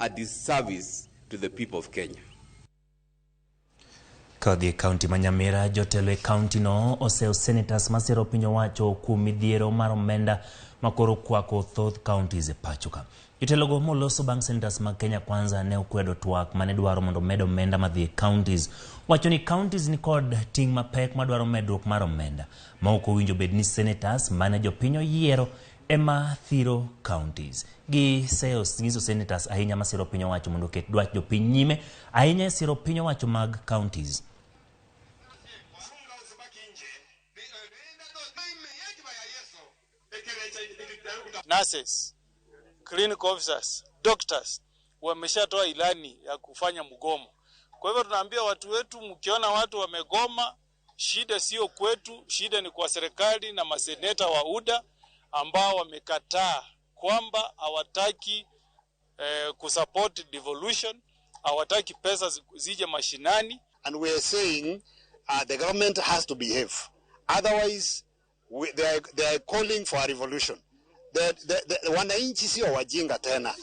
a disservice to the people of Kenya. Kodhi e kaunti ma Nyamira, jotelo e kaunti no oseyo senators masiro piny owacho kuom midhiero mar omenda makoro kwako thoth counties e pacho ka. Jotelogo moloso bang' senators mag Kenya Kwanza ne okwedo twak mane dwaro mondo omed omenda madhi e counties. Wacho ni counties ni kod ting' mapek madwaro medruok mar omenda ma ok owinjo bed ni senators mane jopiny oyiero ema thiro counties. Giseyo nyiso senators ahinya masiro piny owacho mondo oket dwach jopiny nyime ahinya e siro piny owacho mag counties. Nurses, clinical officers, doctors wameshatoa ilani ya kufanya mgomo. Kwa hivyo tunaambia watu wetu, mkiona watu wamegoma, shida sio kwetu, shida ni kwa serikali na maseneta wa UDA ambao wamekataa kwamba hawataki kusupport devolution, hawataki pesa zije mashinani. And we are saying the government has to behave. Otherwise, they are calling for a revolution. The wananchi sio wajinga tena.